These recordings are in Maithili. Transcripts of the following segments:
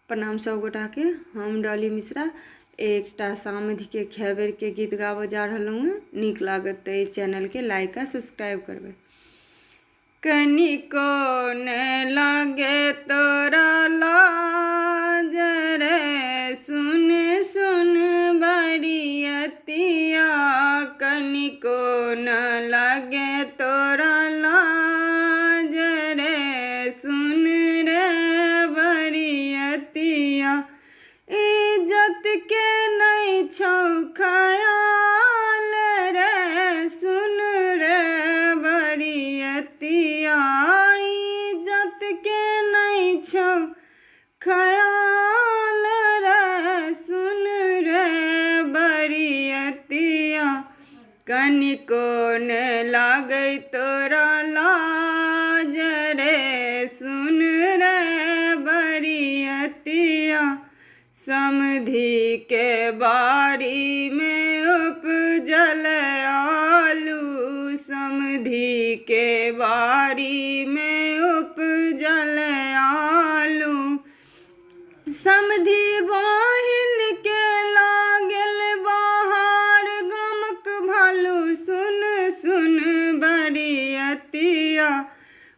प्रणाम सब गोटाके, हम डॉली मिश्रा एकटा सामधिके खैबेरके गीत गाबऽ जा रहलहुँ हँ। नीक लागत तऽ एहि चैनलके लाइक आ सब्सक्राइब करबै। कनिको ने लागे तोरा लाज रे, सुन सुन बरियतिया, कनिको न लागे तोरा लाज रे, सुन रे बरियतिया, इज्जत के नहि छौ खयाल रे, सुन रे बरियतिया, इज्जत के नहि छौ खयाल रे, सुन रे बरियतिया, कनिको ने लागै तोरा लाज रे, सुन रे बरियतिया, समधि के बाड़ी में उपजल आलू, समधि के बाड़ी में उपजल आलू, समधि बहिन के लागल बाहर गमक भालू, सुन सुन बरियतिया,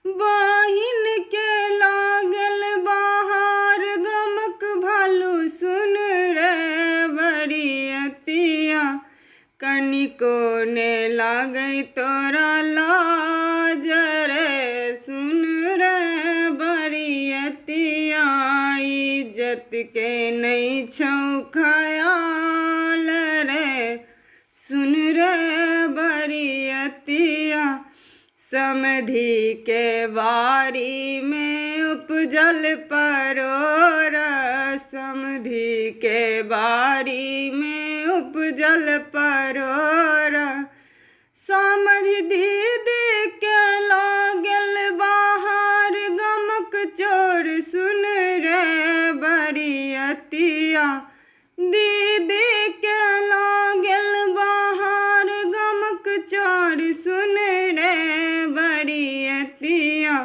बहिन के लागल बाहर गमक भालू, सुन रे बरियतिया, कनिको ने लागै तोरा लाज रे, सुन रे बरियतिया, इज्जत के नहि छौ खयाल रे, सुन रे बरियतिया, समधि के बाड़ी में उपजल परोर, समधि के बाड़ी में उपजल परोर, समधि दीदी के लागल बाहर गमक चोर, सुन रे बरियतिया, दीदी के लागल बाहर गमक चोर, सुन रे बरियतिया,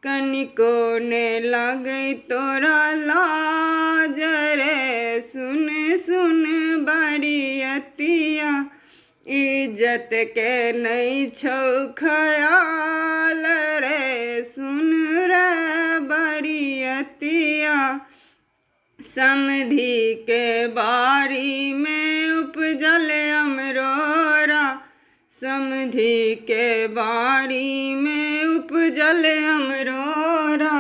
कनिको ने लागै तोरा लाज रे, सुन सुन बरियतिया, इज्जत के नहि छौ खयाल रे, सुन रे बरियतिया, समधि के बाड़ी में उपजल अमरोरा, समधि के बाड़ी में उपजल अमरोरा,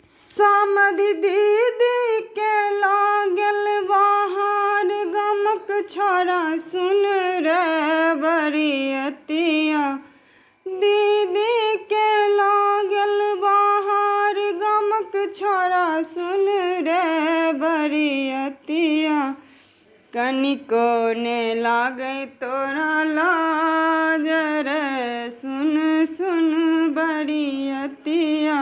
समधि दीदी के लागल बाहर गमक छोरा, सुन रे बरियतिया, दीदी के लागल बाहर गमक छोरा, सुन रे बरियतिया, कनिको ने लागै तोरा लाज रे, सुन सुन बरियतिया,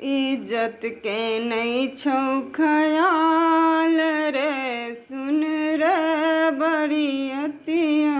इज्जत के नहि छौ खयाल रे, सुन रे बरियतिया।